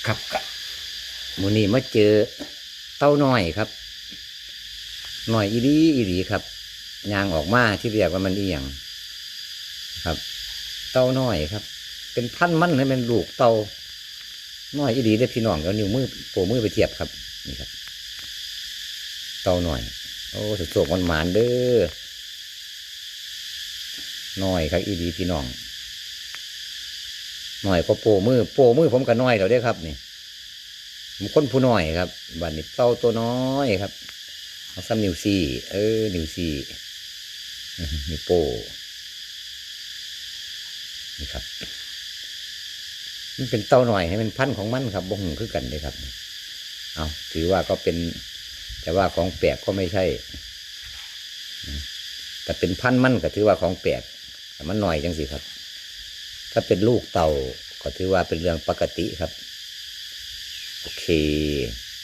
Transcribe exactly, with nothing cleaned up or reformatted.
ครับครับ มื้อนี้มาเจอเต่าน้อยครับ น้อยอีหลีอีหลีครับ ย่างออกมาที่เรียกว่ามันอีหยังครับ เต่าน้อยครับ เป็นพันธุ์มันนะ เป็นลูกเต่าน้อยอีหลีเด้อพี่น้อง เอานิ้วมือโป้มือไปเทียบครับ นี่ครับ เต่าน้อย โอ้ สุกๆหมานๆเด้อ น้อยคักอีหลีพี่น้อง น้อยกว่าโป้มือ โป้มือผมก็น้อยแล้วเด้อครับนี่ ผมคนผู้น้อยครับ บัดนี้เต่าตัวน้อยครับ เอาซ้ำนิ้วสี่ เออ นิ้วสี่ เออ นิ้วโป้ นี่ครับ มันเป็นเต่าน้อย ให้มันพันธุ์ของมันครับ บ่ฮู้คือกันเด้ครับ เอา ถือว่าก็เป็น จะว่าของแปลกก็ไม่ใช่ แต่เป็นพันธุ์มันก็ถือว่าของแปลก แต่มันน้อยจังสิครับ ถ้าเป็นลูกเต่าก็ถือว่าเป็นเรื่องปกติครับ โอเค